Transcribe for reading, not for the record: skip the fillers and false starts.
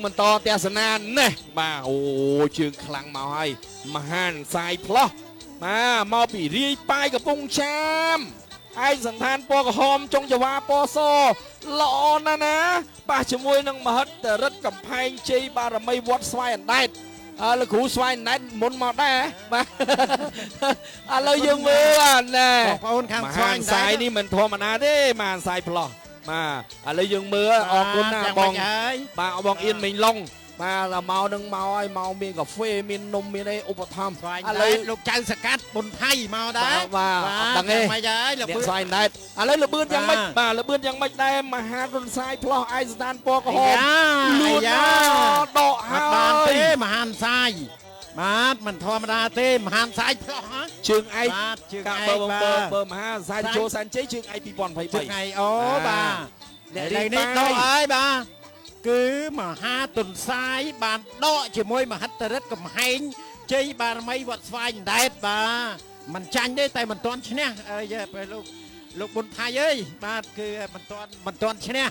បន្តទស្សនានេះបាទអូជើងខ្លាំងមកហើយមហានសាយផ្លោះបាទមកពីរាយប៉ាយកំពង់ចាមឯកសន្តានពណ៌ក្រហមចុងចវាពណ៌សល្អណាស់ណាប៉ះជាមួយនឹងមហិទ្ធិរិទ្ធកំផែងជ័យបារមីវត្តស្វាយអណ្ដែតអើលោកគ្រូស្វាយអណ្ដែតមុនមកដែរបាទឥឡូវយើងមើលបាទណែ បងប្អូនខាង ម ស្វា ហានសា យ យនេះមិនធម្មតាទេមហានសាយផ្លោះបាទឥឡូវយើងមើលអរគុណណាស់បង ហើយ បាទបងអៀនមេងឡុងបាទដល់មកនឹងមកហើយមកមានកាហ្វេមាននំមានអីឧបត្ថម្ភ ស្វាយ ឥឡូវ លោកចៅសកាត់ប៊ុនថៃមកដែរ បាទអត់ដឹងទេ យ៉ាងម៉េចហើយលោក អ្នក ពឿ ស្វាយណែតឥឡូវលបឿនយ៉ាងម៉េចបាទលបឿនយ៉ាងម៉េចដែរមហារុនសាយផ្លោះឯកស្ថានពណ៌ក្រហមលួ អា ន យ៉ា ដកហើ អត់បាន យ ទេមហានសាយបាទមិនធម្មតាទេមហានសាយផ្លោះហ៎ ជើងឯក បាទជើង កា ឯក បើបើ បាទ បើមហាសាយចូលសានជ័យជើងឯក2023 ជើងឯកអូបាទ អ្នក ឥឡូវនេះដកហើយបាទគឺមហាទុនសាយបានដកជាមួយមហិទ្ធិរិទ្ធកំហែងជ័យបារមីវត្តស្វាយអណ្ដែតបាទមិនចាញ់ទេតែមិនទាន់ឈ្នះអើយពេលលោកលោកប៊ុនថៃអើយបាទគឺមិនទាន់ឈ្នះ